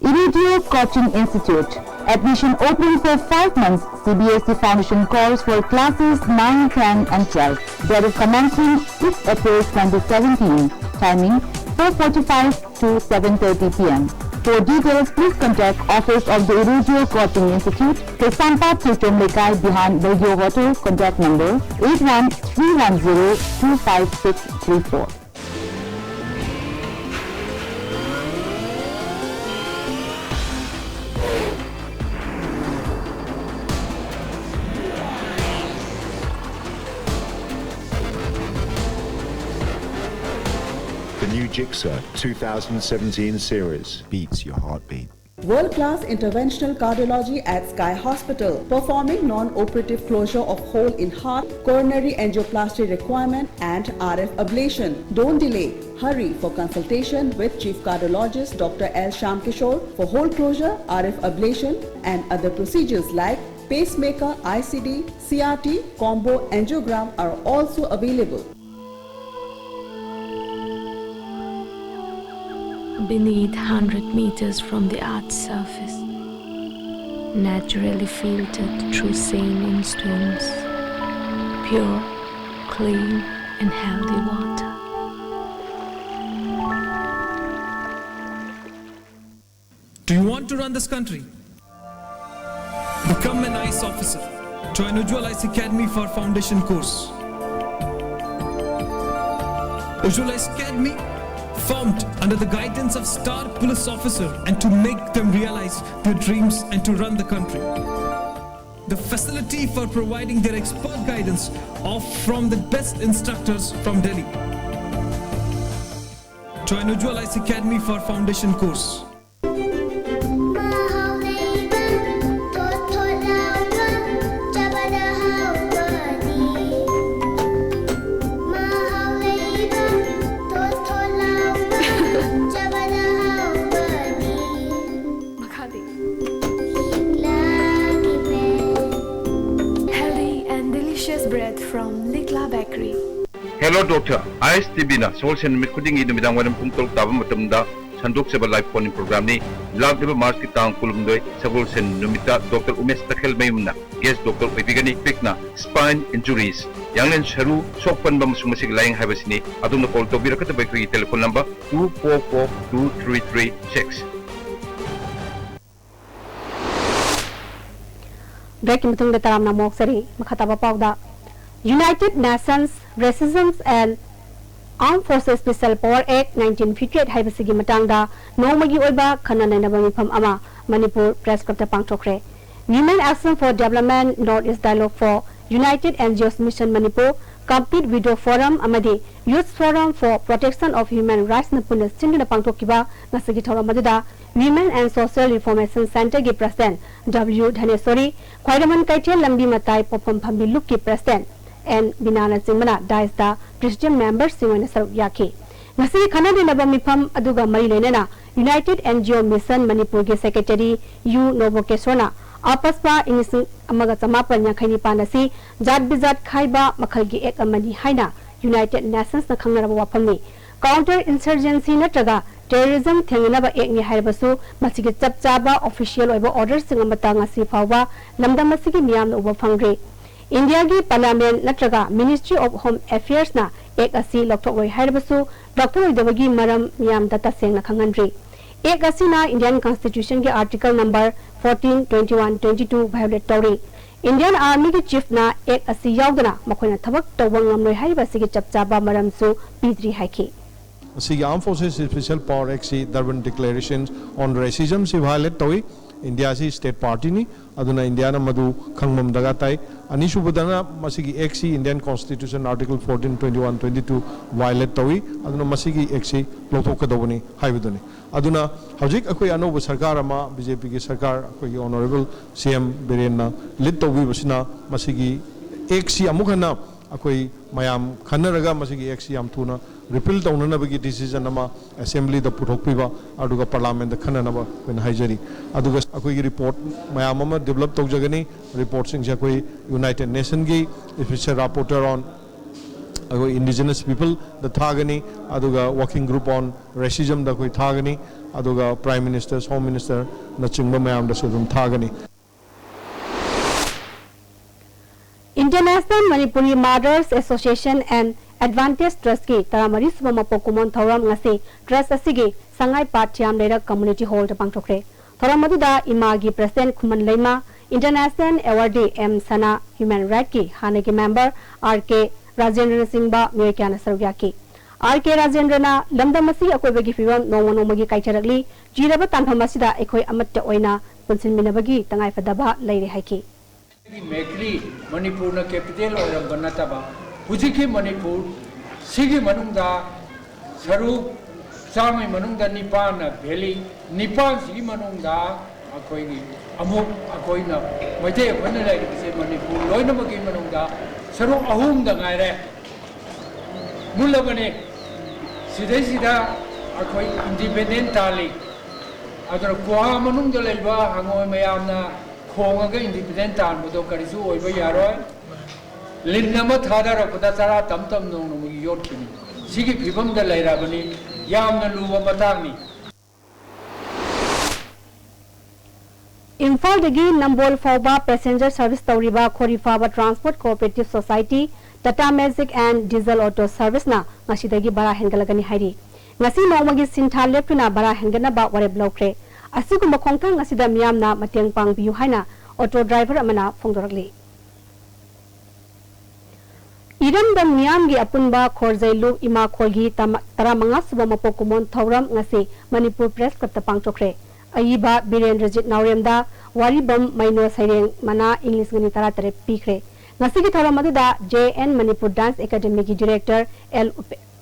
Irudio Coaching Institute. Admission open for five months C B S E Foundation course for classes nine, ten and twelve. Date of commencement six April twenty seventeen. Timing four forty-five to seven thirty P M. For details, please contact Office of the Irudio Coaching Institute, Kaisampad Churchom Lekai behind Belgio Hotel, contact number eight one three one zero two five six three four. The new Gixxer two thousand seventeen series beats your heartbeat. World class interventional cardiology at Sky Hospital, performing non operative closure of hole in heart, coronary angioplasty requirement, and R F ablation. Don't delay. Hurry for consultation with Chief Cardiologist Doctor L Shyamkishore for hole closure, R F ablation, and other procedures like pacemaker, I C D, C R T, combo angiogram are also available. Beneath, hundred meters from the earth's surface, naturally filtered through saline stones, pure, clean, and healthy water. Do you want to run this country? Become an I A S officer. Join Ujjwal I A S Academy for foundation course. Ujjwal I A S Academy, formed under the guidance of star police officer, and to make them realize their dreams and to run the country. The facility for providing their expert guidance of from the best instructors from Delhi. Join Ujjwal I A S Academy for foundation course. ꯃꯈꯥꯗꯤ꯫ Healthy and delicious bread from Likla Bakery. Hello Doctor, I S T V-ꯅ ꯁꯒꯣꯜꯁꯦꯟ ꯅꯨꯃꯤꯠ ꯈꯨꯗꯤꯡꯒꯤ ꯅꯨꯃꯤꯗꯥꯡ ꯋꯥꯏꯔꯝ ꯄꯨꯡ ꯇꯔꯨꯛ ꯇꯥꯕ ꯃꯇꯝꯗ ꯁꯟꯗꯣꯛꯆꯕ live phone-in program-ꯅꯤ꯫ ꯂꯥꯛꯂꯤꯕ March-ꯀꯤ ꯇꯥꯡ ꯀꯨꯟꯍꯨꯝꯗꯣꯏ ꯁꯒꯣꯜꯁꯦꯟ ꯅꯨꯃꯤꯠꯇ Doctor Umesh ꯇꯈꯦꯜꯃꯌꯨꯝꯅ guest doctor ꯑꯣꯏꯕꯤꯒꯅꯤ꯫ Topic-ꯅ spine injuries, ꯌꯥꯡꯂꯦꯟ ꯁꯔꯨ ꯁꯣꯛꯄꯟꯕ ꯑꯃꯁꯨꯡ ꯃꯁꯤꯒꯤ ꯂꯥꯏꯌꯦꯡ ꯍꯥꯏꯕꯁꯤꯅꯤ꯫ ꯑꯗꯣꯝꯅ call ꯇꯧꯕꯤꯔꯛꯀꯗꯕ ꯑꯩꯈꯣꯏꯒꯤ telephone number two four four two three three six꯫ ꯕ꯭ꯔꯦꯛꯀꯤ ꯃꯇꯨꯡꯗ ꯇꯔꯥꯝꯅ ꯑꯃꯨꯛ ꯑꯣꯛꯆꯔꯤ꯫ ꯃꯈꯥ ꯇꯥꯕ ꯄꯥꯎꯗ, United Nations Racism and Armed Forces Special Power Act nineteen fifty-eight ꯍꯥꯏꯕꯁꯤꯒꯤ ꯃꯇꯥꯡꯗ ꯅꯣꯡꯃꯒꯤ ꯑꯣꯏꯕ ꯈꯟꯅ ꯅꯩꯅꯕ ꯃꯤꯐꯝ ꯑꯃ Manipur Press Club-ꯇ ꯄꯥꯡꯊꯣꯛꯈ꯭ꯔꯦ꯫ Women Action for Development North East Dialogue for United N G Os Mission Manipur Complete Widow Forum ꯑꯃꯗꯤ Youth Forum for Protection of Human Rights ꯅ ꯄꯨꯟꯅ ꯁꯤꯟꯗꯨꯅ ꯄꯥꯡꯊꯣꯛꯈꯤꯕ ꯉꯁꯤꯒꯤ ꯊꯧꯔꯝ ꯑꯗꯨꯗ Women and Social Reformation Center ꯒꯤ President W ꯙꯅꯦꯁꯣꯔꯤ, ꯈ꯭ꯋꯥꯏꯔꯝꯕꯟ ꯀꯩꯊꯦꯜ ꯂꯝꯕꯤ ꯃꯇꯥꯏ ꯄꯣꯠꯐꯝ ꯐꯝꯕꯤ ꯂꯨꯞꯀꯤ President N ꯕꯤꯅꯥꯅꯆꯤꯡꯕꯅ dais ꯇ President member ꯁꯤꯡ ꯑꯣꯏꯅ ꯁꯔꯨꯛ ꯌꯥꯈꯤ꯫ ꯉꯁꯤꯒꯤ ꯈꯟꯅ ꯅꯩꯅꯕ ꯃꯤꯐꯝ ꯑꯗꯨꯒ ꯃꯔꯤ ꯂꯩꯅꯅ United N G O Mission ꯃꯅꯤꯄꯨꯔꯒꯤ Secretary ꯌꯨ ꯅꯣꯕꯣꯀꯦꯁꯣꯔꯅ AFSPA ꯏꯪ ꯂꯤꯁꯤꯡ ꯑꯃꯒ ꯆꯃꯥꯄꯟ ꯌꯥꯡꯈꯩ ꯅꯤꯄꯥꯟ ꯑꯁꯤ ꯖꯥꯠ ꯕꯤꯖꯥꯠ ꯈꯥꯏꯕ ꯃꯈꯜꯒꯤ act ꯑꯃꯅꯤ ꯍꯥꯏꯅ United Nations ꯅ ꯈꯪꯅꯔꯕ ꯋꯥꯐꯝꯅꯤ꯫ Counter insurgency ꯅꯠꯇ꯭ꯔꯒ terrorism ꯊꯦꯡꯅꯅꯕ act ꯅꯤ ꯍꯥꯏꯔꯕꯁꯨ ꯃꯁꯤꯒꯤ ꯆꯞ ꯆꯥꯕ official ꯑꯣꯏꯕ order ꯁꯤꯡ ꯑꯃꯠꯇ ꯉꯁꯤ ꯐꯥꯎꯕ ꯂꯝꯗꯝ ꯑꯁꯤꯒꯤ ꯃꯤꯌꯥꯝꯅ ꯎꯕ ꯐꯪꯗ꯭ꯔꯤ꯫ ꯏꯟꯗꯤꯌꯥꯒꯤ Parliament ꯅꯠꯇ꯭ꯔꯒ Ministry of Home Affairs ꯅ act ꯑꯁꯤ ꯂꯧꯊꯣꯛꯂꯣꯏ ꯍꯥꯏꯔꯕꯁꯨ ꯂꯧꯊꯣꯛꯂꯣꯏꯗꯕꯒꯤ ꯃꯔꯝ ꯃꯤꯌꯥꯝꯗ ꯇꯁꯦꯡꯅ ꯈꯪꯍꯟꯗ꯭ꯔꯤ꯫ Act ꯑꯁꯤꯅ Indian Constitution ꯒꯤ Article number fourteen, twenty-one, twenty-two violate ꯇꯧꯔꯤ꯫ Indian Army ꯒꯤ Chief ꯅ act ꯑꯁꯤ ꯌꯥꯎꯗꯅ ꯃꯈꯣꯏꯅ ꯊꯕꯛ ꯇꯧꯕ ꯉꯝꯂꯣꯏ ꯍꯥꯏꯔꯤꯕ ꯑꯁꯤꯒꯤ ꯆꯞ ꯆꯥꯕ ꯃꯔꯝꯁꯨ ꯄꯤꯗ꯭ꯔꯤ ꯍꯥꯏꯈꯤ꯫ ꯃꯁꯤꯒꯤ Armed Forces Special Power Act ꯁꯤ Durban Declaration on Racism ꯁꯤ violate ꯇꯧꯏ꯫ ꯏꯟꯗꯤꯌꯥꯁꯤ state party ꯅꯤ, ꯑꯗꯨꯅ ꯏꯟꯗꯤꯌꯥꯅ ꯃꯗꯨ ꯈꯪꯕ ꯑꯃ ꯗꯔꯀꯥꯔ ꯇꯥꯏ꯫ ꯑꯅꯤꯁꯨꯕꯗꯅ ꯃꯁꯤꯒꯤ act ꯁꯤ Indian Constitution Article fourteen, twenty-one, twenty-two violate ꯇꯧꯏ, ꯑꯗꯨꯅ ꯃꯁꯤꯒꯤ act ꯁꯤ ꯂꯧꯊꯣꯛꯀꯗꯧꯕꯅꯤ ꯍꯥꯏꯕꯗꯨꯅꯤ꯫ ꯑꯗꯨꯅ ꯍꯧꯖꯤꯛ ꯑꯩꯈꯣꯏ ꯑꯅꯧꯕ ꯁꯔꯀꯥꯔ ꯑꯃ, B J P ꯒꯤ ꯁꯔꯀꯥꯔ, ꯑꯩꯈꯣꯏꯒꯤ Honourable C M ꯕꯤꯔꯦꯟꯅ lead ꯇꯧꯕꯤꯕꯁꯤꯅ ꯃꯁꯤꯒꯤ act ꯁꯤ ꯑꯃꯨꯛ ꯍꯟꯅ ꯑꯩꯈꯣꯏ ꯃꯌꯥꯝ ꯈꯟꯅꯔꯒ ꯃꯁꯤꯒꯤ act ꯁꯤ ꯌꯥꯝ ꯊꯨꯅ repeal ꯇꯧꯅꯅꯕꯒꯤ decision ꯑꯃ Assembly ꯗ ꯄꯨꯊꯣꯛꯄꯤꯕ, ꯑꯗꯨꯒ Parliament ꯗ ꯈꯟꯅꯅꯕ ꯑꯩꯈꯣꯏꯅ ꯍꯥꯏꯖꯔꯤ꯫ ꯑꯗꯨꯒ ꯑꯩꯈꯣꯏꯒꯤ report ꯃꯌꯥꯝ ꯑꯃ develop ꯇꯧꯖꯒꯅꯤ꯫ Report ꯁꯤꯡꯁꯦ ꯑꯩꯈꯣꯏ United Nation ꯒꯤ Special Rapporteur on ꯑꯩꯈꯣꯏ Indigenous People ꯗ ꯊꯥꯒꯅꯤ, ꯑꯗꯨꯒ Working Group on Racism ꯗ ꯑꯩꯈꯣꯏ ꯊꯥꯒꯅꯤ, ꯑꯗꯨꯒ Prime Minister, Home Minister ꯅꯆꯤꯡꯕ ꯃꯌꯥꯝꯗꯁꯨ ꯑꯗꯨꯝ ꯊꯥꯒꯅꯤ꯫ International Manipuri Mothers Association and Advantage Trust ꯀꯤ ꯇꯔꯥꯃꯔꯤ ꯁꯨꯕ ꯃꯄꯣꯛ ꯀꯨꯝꯑꯣꯟ ꯊꯧꯔꯝ ꯉꯁꯤ trust ꯑꯁꯤꯒꯤ ꯁꯉꯥꯏ ꯄꯥꯠ ꯊꯤꯌꯥꯝ ꯂꯩꯔꯛ community hall ꯗ ꯄꯥꯡꯊꯣꯛꯈ꯭ꯔꯦ꯫ ꯊꯧꯔꯝ ꯑꯗꯨꯗ ꯏꯃꯥꯒꯤ President ꯈꯨꯃꯟ ꯂꯩꯃ, International Awardee M ꯁꯅꯥ, Human Right ꯀꯤ ꯍꯥꯟꯅꯒꯤ member R K ꯔꯥꯖꯦꯟꯗ꯭ꯔꯅꯆꯤꯡꯕ ꯃꯤꯑꯣꯏ ꯀꯌꯥꯅ ꯁꯔꯨꯛ ꯌꯥꯈꯤ꯫ R K ꯔꯥꯖꯦꯟꯗ꯭ꯔꯅ ꯂꯝꯗꯝ ꯑꯁꯤꯒꯤ ꯑꯀꯣꯏꯕꯒꯤ ꯐꯤꯕꯝ ꯅꯣꯡꯃ ꯅꯣꯡꯃꯒꯤ ꯀꯥꯏꯊꯔꯛꯂꯤ, ꯆꯤꯔꯕ ꯇꯥꯟꯐꯝ ꯑꯁꯤꯗ ꯑꯩꯈꯣꯏ ꯑꯃꯠꯇ ꯑꯣꯏꯅ ꯄꯨꯟꯁꯤꯟꯃꯤꯟꯅꯕꯒꯤ ꯇꯉꯥꯏꯐꯗꯕ ꯂꯩꯔꯦ ꯍꯥꯏꯈꯤ꯫ ꯃꯦꯈꯂꯤ ꯃꯅꯤꯄꯨꯔꯅ capital ꯑꯣꯏꯔꯝꯕ ꯅꯠꯇꯕ, ꯍꯧꯖꯤꯛꯀꯤ ꯃꯅꯤꯄꯨꯔ ꯁꯤꯒꯤ ꯃꯅꯨꯡꯗ ꯁꯔꯨꯛ ꯆꯥꯝꯃꯒꯤ ꯃꯅꯨꯡꯗ ꯅꯤꯄꯥꯟꯅ ꯚꯦꯂꯤ, ꯅꯤꯄꯥꯟꯁꯤꯒꯤ ꯃꯅꯨꯡꯗ ꯑꯩꯈꯣꯏꯒꯤ ꯑꯃꯨꯛ ꯑꯩꯈꯣꯏꯅ ꯃꯩꯇꯩ ꯑꯩꯈꯣꯏꯅ ꯂꯩꯔꯤꯕꯁꯦ ꯃꯅꯤꯄꯨꯔ ꯂꯣꯏꯅꯃꯛꯀꯤ ꯃꯅꯨꯡꯗ ꯁꯔꯨꯛ ꯑꯍꯨꯝꯗ ꯉꯥꯏꯔꯦ꯫ ꯃꯨꯜꯂꯕꯅꯤ꯫ ꯁꯤꯗꯩꯁꯤꯗ ꯑꯩꯈꯣꯏ ꯏꯟꯗꯤꯄꯦꯟꯗꯦꯟ ꯇꯥꯜꯂꯤ꯫ ꯑꯗꯨꯅ ꯒꯨꯍꯥ ꯃꯅꯨꯡꯗ ꯂꯩꯕ ꯍꯉꯣꯏ ꯃꯌꯥꯝꯅ ꯈꯣꯡꯉꯒ ꯏꯟꯗꯤꯄꯦꯟꯗꯦꯟ ꯇꯥꯟꯕꯗꯣ ꯀꯔꯤꯁꯨ ꯑꯣꯏꯕ ꯌꯥꯔꯣꯏ꯫ ꯂꯤꯟ ꯑꯃ ꯊꯥꯗꯔꯛꯄꯗ ꯆꯔꯥ ꯇꯝ ꯇꯝ ꯅꯣꯡ ꯅꯣꯡꯃꯒꯤ ꯌꯣꯠꯈꯤꯅꯤ꯫ ꯁꯤꯒꯤ ꯐꯤꯕꯝꯗ ꯂꯩꯔꯕꯅꯤ꯫ ꯌꯥꯝꯅ ꯂꯨꯕ ꯃꯇꯥꯡꯅꯤ꯫ ꯏꯝꯐꯥꯜꯗꯒꯤ ꯅꯝꯕꯣꯜ ꯐꯥꯎꯕ passenger service ꯇꯧꯔꯤꯕ ꯈꯣꯔꯤꯐꯥꯕ Transport Cooperative Society, Tata Magic and Diesel Auto Serviceꯅ ꯉꯁꯤꯗꯒꯤ ꯚꯔꯥ ꯍꯦꯟꯒꯠꯂꯒꯅꯤ ꯍꯥꯏꯔꯤ꯫ ꯉꯁꯤ ꯅꯣꯡꯃꯒꯤ ꯁꯤꯟꯊꯥ ꯂꯦꯞꯇꯨꯅ ꯚꯔꯥ ꯍꯦꯟꯒꯠꯅꯕ ꯋꯥꯔꯦꯞ ꯂꯧꯈ꯭ꯔꯦ꯫ ꯑꯁꯤꯒꯨꯝꯕ ꯈꯣꯡꯊꯥꯡ ꯑꯁꯤꯗ ꯃꯤꯌꯥꯝꯅ ꯃꯇꯦꯡ ꯄꯥꯡꯕꯤꯌꯨ ꯍꯥꯏꯅ auto driver ꯑꯃꯅ ꯐꯣꯡꯗꯣꯔꯛꯂꯤ꯫ ꯏꯔꯝꯗꯝ ꯃꯤꯌꯥꯝꯒꯤ ꯑꯄꯨꯟꯕ ꯈꯣꯔꯖꯩ ꯂꯨꯞ ꯏꯃꯥ ꯈꯣꯜꯒꯤ ꯇꯔꯥꯃꯉꯥ ꯁꯨꯕ ꯃꯄꯣꯛ ꯀꯨꯝꯑꯣꯟ ꯊꯧꯔꯝ ꯉꯁꯤ ꯃꯅꯤꯄꯨꯔ Press Clubꯇ ꯄꯥꯡꯊꯣꯛꯈ꯭ꯔꯦ꯫ ꯑꯏꯕ ꯕꯤꯔꯦꯟꯗ꯭ꯔꯖꯤꯠ ꯅꯥꯎꯔꯦꯝꯗ, ꯋꯥꯔꯤꯕꯝ ꯃꯩꯅꯣ ꯁꯩꯔꯦꯡ ꯃꯅꯥ ꯏꯪ ꯂꯤꯁꯤꯡ ꯑꯅꯤ ꯇꯔꯥꯇꯔꯦꯠ ꯄꯤꯈ꯭ꯔꯦ꯫ ꯉꯁꯤꯒꯤ ꯊꯧꯔꯝ ꯑꯗꯨꯗ J N Manipur Dance Academyꯒꯤ Director L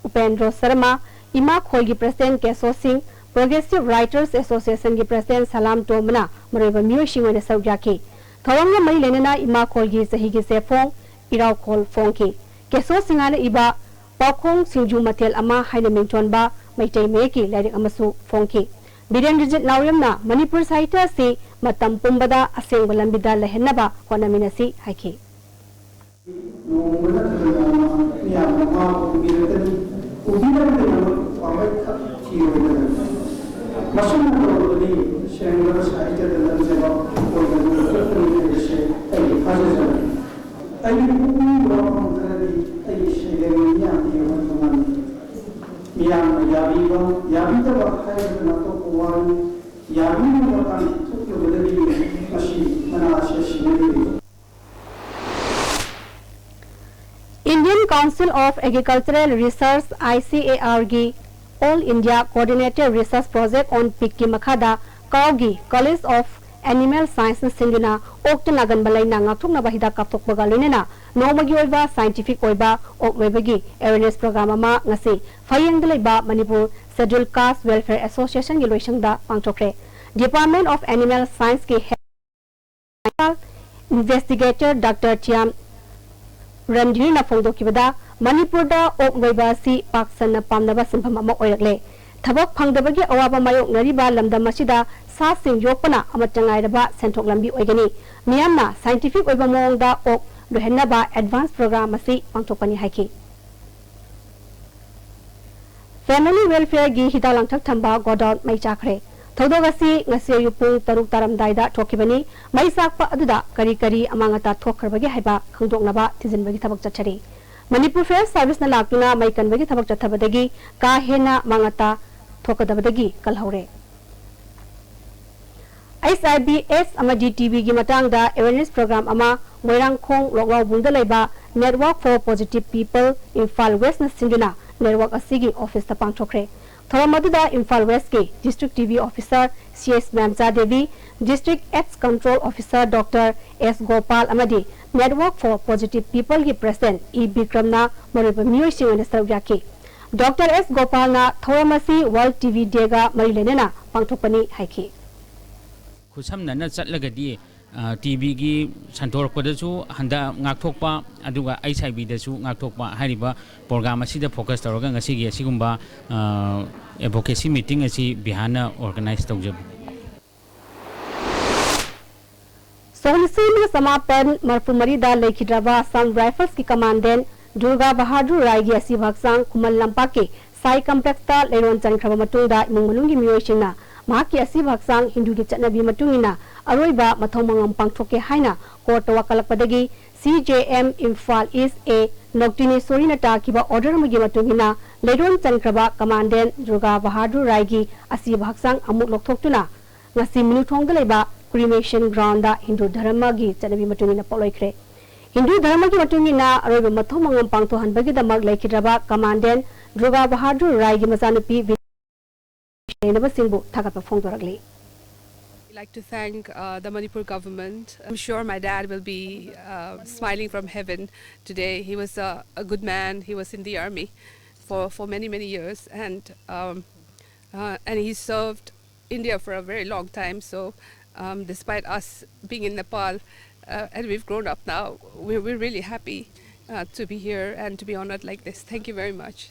ꯎꯄꯦꯟꯗ꯭ꯔꯣ Sharma, ꯏꯃꯥ ꯈꯣꯜꯒꯤ President ꯀꯦꯁꯣ ꯁꯤꯡ, Progressive Writers Associationꯒꯤ President ꯁꯂꯥꯝ ꯇꯣꯝꯕꯅ ꯃꯔꯨꯑꯣꯏꯕ ꯃꯤꯑꯣꯏꯁꯤꯡ ꯑꯣꯏꯅ ꯁꯔꯨꯛ ꯌꯥꯈꯤ꯫ ꯊꯧꯔꯝꯒ ꯃꯔꯤ ꯂꯩꯅꯅ ꯏꯃꯥ ꯈꯣꯜꯒꯤ ꯆꯍꯤꯒꯤ ꯆꯦꯐꯣꯡ, ꯏꯔꯥꯎꯈꯣꯜ ꯐꯣꯡꯈꯤ꯫ ꯀꯦꯁꯣ ꯁꯤꯡꯍꯅ ꯏꯕ ꯄꯥꯎꯈꯣꯡ ꯁꯤꯡꯖꯨ ꯃꯊꯦꯜ ꯑꯃ ꯍꯥꯏꯅ ꯃꯤꯡꯊꯣꯟꯕ ꯃꯩꯇꯩ ꯃꯌꯦꯛꯀꯤ ꯂꯥꯏꯔꯤꯛ ꯑꯃꯁꯨ ꯐꯣꯡꯈꯤ꯫ ꯕꯤꯔꯦꯟꯗ꯭ꯔꯖꯤꯠ ꯅꯥꯎꯔꯦꯝꯅ ꯃꯅꯤꯄꯨꯔ ꯁꯥꯍꯤꯇ꯭ꯌ ꯑꯁꯤ ꯃꯇꯝ ꯄꯨꯝꯕꯗ ꯑꯁꯦꯡꯕ ꯂꯝꯕꯤꯗ ꯂꯩꯍꯟꯅꯕ ꯍꯣꯠꯅꯃꯤꯟꯅꯁꯤ ꯍꯥꯏꯈꯤ꯫ ꯅꯣꯡꯃ ꯅꯠꯇ꯭ꯔꯒ ꯅꯣꯡꯃ ꯃꯤꯌꯥꯝꯅ ꯃꯥꯕꯨ ꯎꯕꯤꯔꯛꯀꯅꯤ꯫ ꯎꯕꯤꯅꯕꯒꯤꯗꯃꯛ ꯄꯥꯝꯕꯩꯈꯛ ꯊꯤꯔꯣꯏꯗꯕꯅꯤ꯫ ꯃꯁꯨꯝꯅ ꯇꯧꯔꯕꯗꯤ ꯁꯦꯡꯂꯕ ꯁꯥꯍꯤꯇ꯭ꯌꯗ ꯂꯝꯖꯕ ꯑꯣꯏꯅ ꯂꯨꯞꯊꯣꯛꯀꯅꯤ ꯍꯥꯏꯕꯁꯦ ꯑꯩꯒꯤ ꯊꯥꯖꯖꯕꯅꯤ꯫ ꯑꯩꯒꯤ ꯄꯨꯛꯅꯤꯡꯒꯤ ꯋꯥꯐꯝ ꯈꯔꯗꯤ ꯑꯩꯒꯤ ꯁꯩꯔꯦꯡ ꯃꯤꯌꯥꯝꯒꯤ ꯋꯥꯐꯝ ꯉꯝꯃꯤ꯫ ꯃꯤꯌꯥꯝꯅ ꯌꯥꯕꯤꯕ, ꯌꯥꯕꯤꯗꯕ ꯍꯥꯏꯕꯗꯨꯅ ꯑꯇꯣꯞꯄ ꯋꯥꯅꯤ꯫ ꯌꯥꯕꯤꯕ ꯃꯇꯥꯡ ꯊꯣꯛꯂꯕꯗꯒꯤ ꯃꯁꯤ ꯃꯅꯥꯁꯦ ꯁꯤꯟꯅꯔꯤꯕꯅꯤ꯫ Indian Council of Agricultural Research, ICARꯒꯤ All India Coordinated Research Project on Pigꯀꯤ ꯃꯈꯥꯗ ꯀꯥꯎꯒꯤ College of Animal Science ꯅ ꯁꯤꯟꯗꯨꯅ ꯑꯣꯛꯇ ꯅꯥꯒꯟꯕ ꯂꯥꯏꯅꯥ ꯉꯥꯛꯊꯣꯛꯅꯕ ꯍꯤꯗꯥꯛ ꯀꯥꯞꯊꯣꯛꯄꯒ ꯂꯣꯏꯅꯅ ꯅꯣꯡꯃꯒꯤ ꯑꯣꯏꯕ scientific ꯑꯣꯏꯕ ꯑꯣꯛ ꯂꯣꯏꯕꯒꯤ awareness program ꯑꯃ ꯉꯁꯤ ꯐꯌꯦꯡꯗ ꯂꯩꯕ Manipur Scheduled Caste Welfare Association ꯒꯤ ꯂꯣꯏꯁꯪꯗ ꯄꯥꯡꯊꯣꯛꯈ꯭ꯔꯦ꯫ Department of Animal Science ꯀꯤ Head Investigator Doctor ꯊꯤꯌꯥꯝ ꯔꯟꯙꯤꯔꯅ ꯐꯣꯡꯗꯣꯛꯈꯤꯕꯗ, ꯃꯅꯤꯄꯨꯔꯗ ꯑꯣꯛ ꯂꯣꯏꯕ ꯑꯁꯤ ꯄꯥꯛ ꯁꯟꯅ ꯄꯥꯝꯅꯕ ꯁꯤꯟꯐꯝ ꯑꯃ ꯑꯣꯏꯔꯛꯂꯦ꯫ ꯊꯕꯛ ꯐꯪꯗꯕꯒꯤ ꯑꯋꯥꯕ ꯃꯥꯌꯣꯛꯅꯔꯤꯕ ꯂꯝꯗꯝ ꯑꯁꯤꯗ ꯁꯥꯁꯤꯡ ꯌꯣꯛꯄꯅ ꯑꯃꯠꯇ ꯉꯥꯏꯔꯕ ꯁꯦꯟꯊꯣꯛ ꯂꯝꯕꯤ ꯑꯣꯏꯒꯅꯤ꯫ ꯃꯤꯌꯥꯝꯅ scientific ꯑꯣꯏꯕ ꯃꯑꯣꯡꯗ ꯑꯣꯛ ꯂꯣꯏꯍꯟꯅꯕ advance program ꯑꯁꯤ ꯄꯥꯡꯊꯣꯛꯄꯅꯤ ꯍꯥꯏꯈꯤ꯫ Family Welfare ꯒꯤ ꯍꯤꯗꯥꯛ ꯂꯥꯡꯊꯛ ꯊꯝꯕ godown ꯃꯩ ꯆꯥꯛꯈ꯭ꯔꯦ꯫ ꯊꯧꯗꯣꯛ ꯑꯁꯤ ꯉꯁꯤ ꯑꯌꯨꯛ ꯄꯨꯡ ꯇꯔꯨꯛ ꯇꯥꯔꯝꯗꯥꯏꯗ ꯊꯣꯛꯈꯤꯕꯅꯤ꯫ ꯃꯩ ꯆꯥꯛꯄ ꯑꯗꯨꯗ ꯀꯔꯤ ꯀꯔꯤ ꯑꯃꯥꯡ ꯑꯇꯥ ꯊꯣꯛꯈ꯭ꯔꯕꯒꯦ ꯍꯥꯏꯕ ꯈꯪꯗꯣꯛꯅꯕ ꯊꯤꯖꯤꯟꯕꯒꯤ ꯊꯕꯛ ꯆꯠꯊꯔꯤ꯫ ꯃꯅꯤꯄꯨꯔ Fire Service ꯅ ꯂꯥꯛꯇꯨꯅ ꯃꯩ ꯀꯟꯕꯒꯤ ꯊꯕꯛ ꯆꯠꯊꯕꯗꯒꯤ ꯀꯥ ꯍꯦꯟꯅ ꯃꯥꯡ ꯑꯇꯥ ꯊꯣꯛꯀꯗꯕꯗꯒꯤ ꯀꯜꯍꯧꯔꯦ꯫ H I V, AIDS ꯑꯃꯗꯤ T B ꯒꯤ ꯃꯇꯥꯡꯗ awareness program ꯑꯃ ꯃꯣꯏꯔꯥꯡꯈꯣꯡ ꯂꯣꯛꯂꯥꯎꯕꯨꯡꯗ ꯂꯩꯕ Network for Positive People Imphal West ꯅ ꯁꯤꯟꯗꯨꯅ network ꯑꯁꯤꯒꯤ office ꯇ ꯄꯥꯡꯊꯣꯛꯈ꯭ꯔꯦ꯫ ꯊꯧꯔꯝ ꯑꯗꯨꯗ ꯏꯝꯐꯥꯜ West ꯀꯤ District T B Officer C S ꯃꯦꯝꯆꯥ Devi, District AIDS Control Officer Doctor ꯑꯦꯁ ꯒꯣꯄꯥꯜ ꯑꯃꯗꯤ Network for Positive People ꯒꯤ President ꯏ ꯕꯤꯀ꯭ꯔꯝꯅ ꯃꯔꯨꯑꯣꯏꯕ ꯃꯤꯑꯣꯏꯁꯤꯡ ꯑꯣꯏꯅ ꯁꯔꯨꯛ ꯌꯥꯈꯤ꯫ ꯗꯣꯛꯇꯔ ꯑꯦꯁ ꯒꯣꯄꯥꯜꯅ ꯊꯧꯔꯝ ꯑꯁꯤ World T B Day ꯒ ꯃꯔꯤ ꯂꯩꯅꯅ ꯄꯥꯡꯊꯣꯛꯄꯅꯤ ꯍꯥꯏꯈꯤ꯫ ꯈꯨꯠꯁꯝꯅꯅ ꯆꯠꯂꯒꯗꯤ, ꯑ, ꯇꯤ ꯕꯤꯒꯤ ꯁꯟꯗꯣꯔꯛꯄꯗꯁꯨ ꯍꯟꯗ-, ꯉꯥꯛꯊꯣꯛꯄ, ꯑꯗꯨꯒ ꯑꯩꯆ ꯑꯥꯏ ꯚꯤꯗꯁꯨ ꯉꯥꯛꯊꯣꯛꯄ ꯍꯥꯏꯔꯤꯕ program ꯑꯁꯤꯗ focus ꯇꯧꯔꯒ ꯉꯁꯤꯒꯤ ꯑꯁꯤꯒꯨꯝꯕ, ꯑ, advocacy meeting ꯑꯁꯤ ꯕꯤꯍꯥꯟꯅ organize ꯇꯧꯖꯕꯅꯤ꯫ ꯁꯣꯛꯂꯤꯁꯤꯡ ꯆꯃꯥꯄꯟ ꯃꯔꯤꯐꯨ ꯃꯔꯤꯗ ꯂꯩꯈꯤꯗ꯭ꯔꯕ Assam Rifles ꯀꯤ Commandant ꯗꯨꯔꯒꯥ ꯕꯍꯥꯗꯨꯔ ꯔꯥꯏꯒꯤ ꯑꯁꯤꯕ ꯍꯛꯆꯥꯡ ꯈꯨꯃꯟ ꯂꯝꯄꯥꯛꯀꯤ ꯁꯥꯏ complex ꯇ ꯂꯩꯔꯣꯟ ꯆꯟꯈ꯭ꯔꯕ ꯃꯇꯨꯡꯗ ꯏꯃꯨꯡ ꯃꯅꯨꯡꯒꯤ ꯃꯤꯑꯣꯏꯁꯤꯡꯅ ꯃꯍꯥꯛꯀꯤ ꯑꯁꯤꯕ ꯍꯛꯆꯥꯡ ꯍꯤꯟꯗꯨꯒꯤ ꯆꯠꯅꯕꯤ ꯃꯇꯨꯡ ꯏꯟꯅ ꯑꯔꯣꯏꯕ ꯃꯊꯧ ꯃꯉꯝ ꯄꯥꯡꯊꯣꯛꯀꯦ ꯍꯥꯏꯅ court ꯇ ꯋꯥꯀꯠꯂꯛꯄꯗꯒꯤ ꯁꯤ ꯖꯦ ꯑꯦꯝ ꯏꯝꯐꯥꯜ East ꯑꯦ ꯅꯣꯛꯇꯤꯅꯦꯁꯣꯔꯤꯅ ꯇꯥꯈꯤꯕ order ꯑꯃꯒꯤ ꯃꯇꯨꯡ ꯏꯟꯅ ꯂꯩꯔꯣꯟ ꯆꯟꯈ꯭ꯔꯕ Commandant ꯗꯨꯔꯒꯥ ꯕꯍꯥꯗꯨꯔ ꯔꯥꯏꯒꯤ ꯑꯁꯤꯕ ꯍꯛꯆꯥꯡ ꯑꯃꯨꯛ ꯂꯧꯊꯣꯛꯇꯨꯅ ꯉꯁꯤ ꯃꯤꯅꯨꯊꯣꯡꯗ ꯂꯩꯕ cremation ground ꯗ ꯍꯤꯟꯗꯨ ꯙꯔꯃꯒꯤ ꯆꯠꯅꯕꯤ ꯃꯇꯨꯡ ꯏꯟꯅ ꯄꯣꯠꯂꯣꯏꯈ꯭ꯔꯦ꯫ ꯍꯤꯟꯗꯨ ꯙꯔꯃꯒꯤ ꯃꯇꯨꯡ ꯏꯟꯅ ꯑꯔꯣꯏꯕ ꯃꯊꯧ ꯃꯉꯝ ꯄꯥꯡꯊꯣꯛꯍꯟꯕꯒꯤꯗꯃꯛ ꯂꯩꯈꯤꯗ꯭ꯔꯕ Commandant ꯗꯨꯔꯒꯥ ꯕꯍꯥꯗꯨꯔ ꯔꯥꯏꯒꯤ ꯃꯆꯥꯅꯨꯄꯤ ꯂꯩꯅꯕꯁꯤꯡꯕꯨ ꯊꯥꯒꯠꯄ ꯐꯣꯡꯗꯣꯔꯛꯂꯤ꯫ Like to thank uh, the Manipur government. I'm sure my dad will be uh, smiling from heaven today. He was a, a good man. He was in the army for, for many, many years, and um, uh, and he served India for a very long time. So, um, despite us being in Nepal uh, and we've grown up now, we're, we're really happy uh, to be here and to be honored like this. Thank you very much.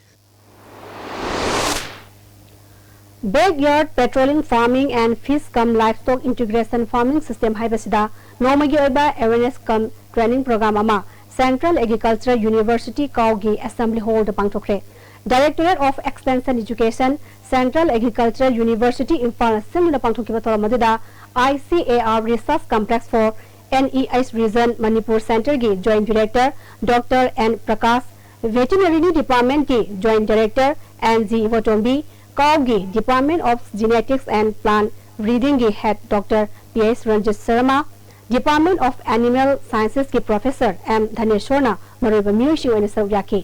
Backyard Petroleum Farming and Fish cum Livestock Integration Farming System ꯍꯥꯏꯕꯁꯤꯗ ꯅꯣꯡꯃꯒꯤ ꯑꯣꯏꯕ awareness cum training program ꯑꯃ Central Agricultural University ꯀꯥꯎꯒꯤ Assembly Hall the ꯄꯥꯡꯊꯣꯛꯈ꯭ꯔꯦ꯫ Directorate of Extension Education, Central Agricultural University ꯏꯝꯐꯥꯜꯅ ꯁꯤꯟꯗꯨꯅ ꯄꯥꯡꯊꯣꯛꯈꯤꯕ ꯊꯧꯔꯝ ꯑꯗꯨꯗ I C A R Research Complex for N E H Region Manipur Center ꯒꯤ Joint Director Doctor N Prakash, Veterinary Department ꯀꯤ Joint Director N G Ibotombi, ꯀꯥꯎꯒꯤ Department of Genetics and Plant Breeding ꯒꯤ Head Doctor P H Ranjit Sharma, Department of Animal Sciences ꯀꯤ Professor M ꯙꯅꯦꯁꯣꯔꯅ ꯃꯔꯨꯑꯣꯏꯕ ꯃꯤꯑꯣꯏꯁꯤꯡ ꯑꯣꯏꯅ ꯁꯔꯨꯛ ꯌꯥꯈꯤ꯫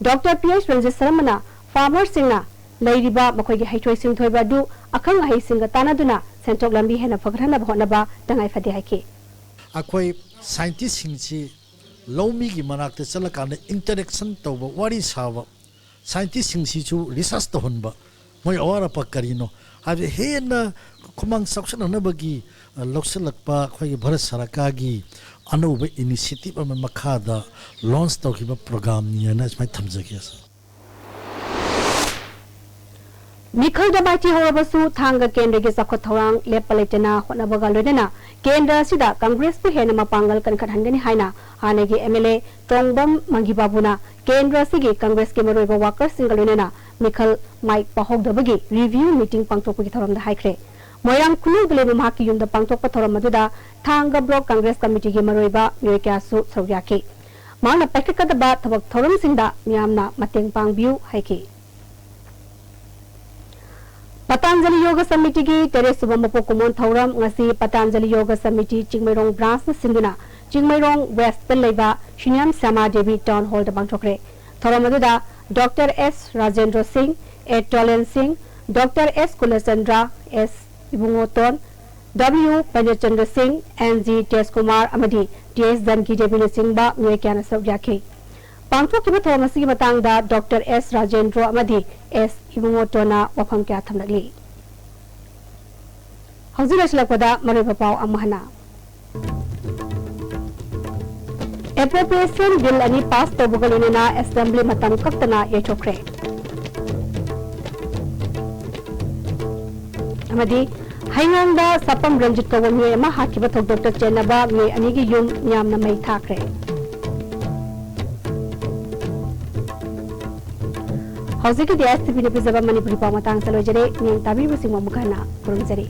Doctor P H Ranjit ꯁꯔꯃꯅ farmer ꯁꯤꯡꯅ ꯂꯩꯔꯤꯕ ꯃꯈꯣꯏꯒꯤ ꯍꯩꯊꯣꯏ ꯁꯤꯡꯊꯣꯏꯕ ꯑꯗꯨ ꯑꯈꯪ ꯑꯍꯩꯁꯤꯡꯒ ꯇꯥꯟꯅꯗꯨꯅ ꯁꯦꯟꯊꯣꯛ ꯂꯝꯕꯤ ꯍꯦꯟꯅ ꯐꯒꯠꯍꯟꯅꯕ ꯍꯣꯠꯅꯕ ꯇꯉꯥꯏ ꯐꯗꯦ ꯍꯥꯏꯈꯤ꯫ ꯑꯩꯈꯣꯏ scientist ꯁꯤꯡꯁꯤ ꯂꯧꯃꯤꯒꯤ ꯃꯅꯥꯛꯇ ꯆꯠꯂꯀꯥꯟꯗ interaction ꯇꯧꯕ, ꯋꯥꯔꯤ ꯁꯥꯕ, scientist ꯁꯤꯡꯁꯤꯁꯨ research ꯇꯧꯍꯟꯕ, ꯃꯣꯏ ꯑꯋꯥꯠ ꯑꯄꯥ ꯀꯔꯤꯅꯣ ꯍꯥꯏꯕꯁꯤ ꯍꯦꯟꯅ ꯈꯨꯃꯥꯡ ꯆꯥꯎꯁꯤꯟꯅꯅꯕꯒꯤ ꯂꯧꯁꯤꯜꯂꯛꯄ ꯑꯩꯈꯣꯏꯒꯤ ꯚꯥꯔꯠ ꯁꯔꯀꯥꯔꯒꯤ ꯑꯅꯧꯕ initiative ꯑꯃ ꯃꯈꯥꯗ launch ꯇꯧꯈꯤꯕ program ꯅꯤ ꯍꯥꯏꯅ ꯑꯁꯨꯃꯥꯏꯅ ꯊꯝꯖꯒꯦ꯫ ꯃꯤꯈꯜꯗ ꯃꯥꯏꯊꯤꯍꯧꯔꯕꯁꯨ ꯊꯥꯡꯒ ꯀꯦꯟꯗ꯭ꯔꯒꯤ ꯆꯥꯎꯈꯠ ꯊꯧꯔꯥꯡ ꯂꯦꯞꯄ ꯂꯩꯇꯅ ꯍꯣꯠꯅꯕꯒ ꯂꯣꯏꯅꯅ ꯀꯦꯟꯗ꯭ꯔ ꯑꯁꯤꯗ ꯀꯪꯒ꯭ꯔꯦꯁꯄꯨ ꯍꯦꯟꯅ ꯃꯄꯥꯡꯒꯜ ꯀꯟꯈꯠꯍꯟꯒꯅꯤ ꯍꯥꯏꯅ ꯍꯥꯟꯅꯒꯤ M L A ꯇꯣꯡꯕꯝ ꯃꯪꯒꯤꯕꯥꯕꯨꯅ ꯀꯦꯟꯗ꯭ꯔ ꯑꯁꯤꯒꯤ ꯀꯪꯒ꯭ꯔꯦꯁꯀꯤ ꯃꯔꯨꯑꯣꯏꯕ workers ꯁꯤꯡꯒ ꯂꯣꯏꯅꯅ ꯃꯤꯈꯜ ꯃꯥꯏ ꯄꯥꯛꯍꯧꯗꯕꯒꯤ review meeting ꯄꯥꯡꯊꯣꯛꯄꯒꯤ ꯊꯧꯔꯝꯗ ꯍꯥꯏꯈ꯭ꯔꯦ꯫ ꯃꯣꯏꯔꯥꯡ ꯈꯨꯅꯧꯗ ꯂꯩꯕ ꯃꯍꯥꯛꯀꯤ ꯌꯨꯝꯗ ꯄꯥꯡꯊꯣꯛꯄ ꯊꯧꯔꯝ ꯑꯗꯨꯗ ꯊꯥꯡꯒ block congress committee ꯒꯤ ꯃꯔꯨꯑꯣꯏꯕ ꯃꯤꯑꯣꯏ ꯀꯌꯥꯁꯨ ꯁꯔꯨꯛ ꯌꯥꯈꯤ꯫ ꯃꯍꯥꯛꯅ ꯄꯥꯏꯈꯠꯀꯗꯕ ꯊꯕꯛ ꯊꯧꯔꯝꯁꯤꯡꯗ ꯃꯤꯌꯥꯝꯅ ꯃꯇꯦꯡ ꯄꯥꯡꯕꯤꯌꯨ ꯍꯥꯏꯈꯤ꯫ ꯄꯇꯥꯟꯖꯂꯤ ꯌꯣꯒ ꯁꯃꯤꯇꯤꯒꯤ ꯇꯔꯦꯠ ꯁꯨꯕ ꯃꯄꯣꯛ ꯀꯨꯝꯑꯣꯟ ꯊꯧꯔꯝ ꯉꯁꯤ ꯄꯇꯥꯟꯖꯂꯤ ꯌꯣꯒ ꯁꯃꯤꯇꯤ ꯆꯤꯡꯃꯩꯔꯣꯡ branch ꯅ ꯁꯤꯟꯗꯨꯅ ꯆꯤꯡꯃꯩꯔꯣꯡ West ꯇ ꯂꯩꯕ ꯁꯤꯅꯤꯌꯝ ꯁ꯭ꯌꯥꯃꯥ ꯗꯦꯕꯤ town hall ꯗ ꯄꯥꯡꯊꯣꯛꯈ꯭ꯔꯦ꯫ ꯊꯧꯔꯝ ꯑꯗꯨꯗ Doctor S ꯔꯥꯖꯦꯟꯗ꯭ꯔꯣ ꯁꯤꯡ, A ꯇꯣꯂꯦꯟ ꯁꯤꯡ, Doctor S ꯀꯨꯂꯆꯟꯗ꯭ꯔ, S ꯏꯕꯨꯡꯉꯣꯇꯣꯟ, W Pandit Chandra ꯁꯤꯡ, N G ꯇꯦꯖ ꯀꯨꯃꯥꯔ ꯑꯃꯗꯤ T S ꯙꯟꯒꯤ ꯗꯦꯕꯤꯅꯆꯤꯡꯕ ꯃꯤꯑꯣꯏ ꯀꯌꯥꯅ ꯁꯔꯨꯛ ꯌꯥꯈꯤ꯫ ꯄꯥꯡꯊꯣꯛꯈꯤꯕ ꯊꯧꯔꯝ ꯑꯁꯤꯒꯤ ꯃꯇꯥꯡꯗ Doctor S ꯔꯥꯖꯦꯟꯗ꯭ꯔꯣ ꯑꯃꯗꯤ S ꯏꯕꯨꯡꯉꯣꯇꯣꯟꯅ ꯋꯥꯐꯝ ꯀꯌꯥ ꯊꯝꯂꯛꯂꯤ꯫ ꯍꯧꯖꯤꯛ ꯂꯣꯏꯁꯤꯜꯂꯛꯄꯗ ꯃꯔꯨꯑꯣꯏꯕ ꯄꯥꯎ ꯑꯃꯨꯛ ꯍꯟꯅ꯫ Appropriation Bill ꯑꯅꯤ pass ꯇꯧꯕꯒ ꯂꯣꯏꯅꯅ Assembly ꯃꯇꯝ ꯀꯛꯇꯅ ꯌꯩꯊꯣꯛꯈ꯭ꯔꯦ꯫ ꯑꯃꯗꯤ ꯍꯩꯉꯥꯡꯗ ꯁꯥꯄꯝ ꯔꯟꯖꯤꯠ ꯀꯧꯕ ꯃꯤꯑꯣꯏ ꯑꯃ ꯍꯥꯠꯈꯤꯕ ꯊꯧꯗꯣꯛꯇ ꯆꯦꯟꯅꯕ ꯃꯤꯑꯣꯏ ꯑꯅꯤꯒꯤ ꯌꯨꯝ ꯃꯤꯌꯥꯝꯅ ꯃꯩ ꯊꯥꯈ꯭ꯔꯦ꯫ ꯍꯧꯖꯤꯛꯀꯤꯗꯤ S T Vꯅ ꯄꯤꯖꯕ ꯃꯅꯤꯄꯨꯔꯤ ꯄꯥꯎ ꯃꯇꯥꯡꯁꯤꯗ ꯂꯣꯏꯖꯔꯦ꯫ ꯃꯤꯠꯌꯦꯡ ꯇꯥꯕꯤꯔꯤꯕꯁꯤꯡꯕꯨ ꯑꯃꯨꯛ ꯍꯟꯅ ꯈꯨꯔꯨꯝꯖꯔꯤ꯫